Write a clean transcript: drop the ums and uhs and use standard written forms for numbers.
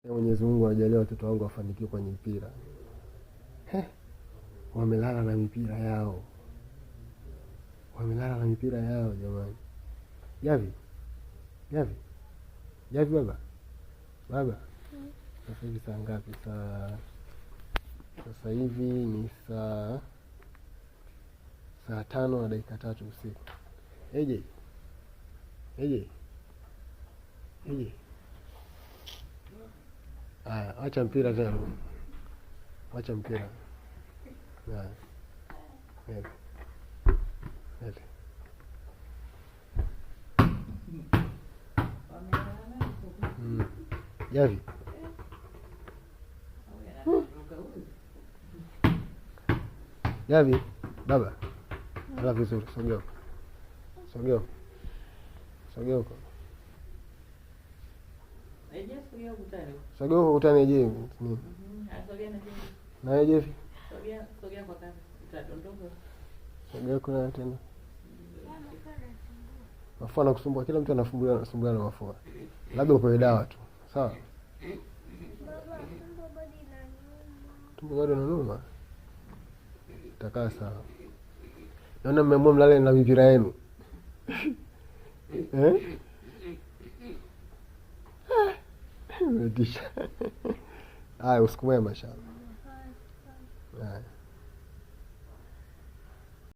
Mwenyezi Mungu awajalie watoto wangu wafanikiwe kwenye mpira. He, wamelala na mipira yao, wamelala na mipira yao jamani. Javi, Javi, Javi baba, baba, sasa hivi saa ngapi? Saa sasa hivi ni saa 5:03 usiku. Eje, eje, eje. Haya, acha mpira tena, acha mpira. Haya, lete, lete. Javi, Javi, baba, ala vizuri, sogea huko, sogea huko, sogea huko, sogea huko, kutane je, nini na Jefi, sogea kuna tena mafua nakusumbua, kila mtu anasumbuliwa anasumbuliwa na mafua, labda upewe dawa tu, sawa? Tumbo bado inaniuma, itakaa sawa. Naona mmeamua mlale na mipira yenu eh? Mmetisha. Haya, usiku mwema inshallah. Haya.